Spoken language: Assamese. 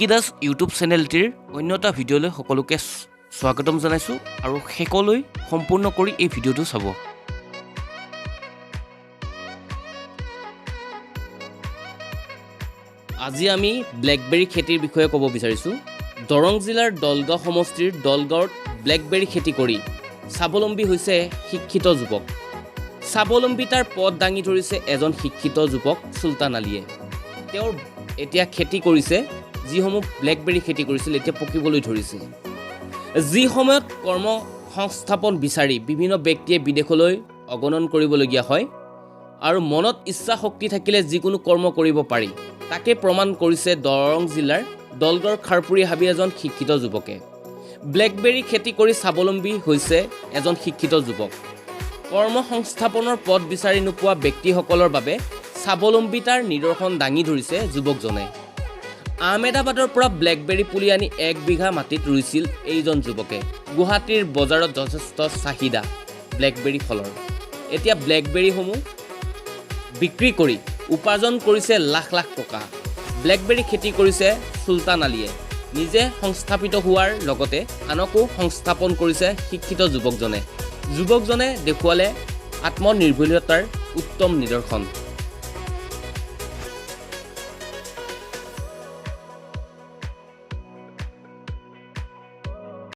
ৰিকি দাস ইউটিউব চেনেলটিৰ অন্য এটা ভিডিঅ'লৈ সকলোকে স্বাগতম জনাইছোঁ আৰু শেষলৈ সম্পূৰ্ণ কৰি এই ভিডিঅ'টো চাব। আজি আমি ব্লেকবেৰী খেতিৰ বিষয়ে ক'ব বিচাৰিছোঁ। দৰং জিলাৰ দলগাঁও সমষ্টিৰ দলগাঁৱত ব্লেকবেৰী খেতি কৰি স্বাৱলম্বী হৈছে শিক্ষিত যুৱক। স্বাৱলম্বিতাৰ পথ দাঙি ধৰিছে এজন শিক্ষিত যুৱক চুলতান আলীয়ে। তেওঁৰ এতিয়া খেতি কৰিছে, যিসমূহ ব্লেকবেৰী খেতি কৰিছিল এতিয়া পকিবলৈ ধৰিছে। যি সময়ত কৰ্ম সংস্থাপন বিচাৰি বিভিন্ন ব্যক্তিয়ে বিদেশলৈ অগণন কৰিবলগীয়া হয় আৰু মনত ইচ্ছা শক্তি থাকিলে যিকোনো কৰ্ম কৰিব পাৰি, তাকে প্ৰমাণ কৰিছে দৰং জিলাৰ দলগাঁৱৰ খাৰপুৰী হাবি এজন শিক্ষিত যুৱকে। ব্লেকবেৰী খেতি কৰি স্বাৱলম্বী হৈছে এজন শিক্ষিত যুৱক। কৰ্ম সংস্থাপনৰ পথ বিচাৰি নোপোৱা ব্যক্তিসকলৰ বাবে স্বাৱলম্বিতাৰ নিদৰ্শন দাঙি ধৰিছে যুৱকজনে। আহমেদাবাদৰ পৰা ব্লেকবেৰী পুলি আনি 1 বিঘা মাটিত ৰুইছিল এইজন যুৱকে। গুৱাহাটীৰ বজাৰত যথেষ্ট চাহিদা ব্লেকবেৰী ফলৰ। এতিয়া ব্লেকবেৰীসমূহ বিক্ৰী কৰি উপাৰ্জন কৰিছে লাখ লাখ টকা। ব্লেকবেৰী খেতি কৰিছে চুলতান আলীয়ে। নিজে সংস্থাপিত হোৱাৰ লগতে আনকো সংস্থাপন কৰিছে শিক্ষিত যুৱকজনে। যুৱকজনে দেখুৱালে আত্মনিৰ্ভৰশীলতাৰ উত্তম নিদৰ্শন।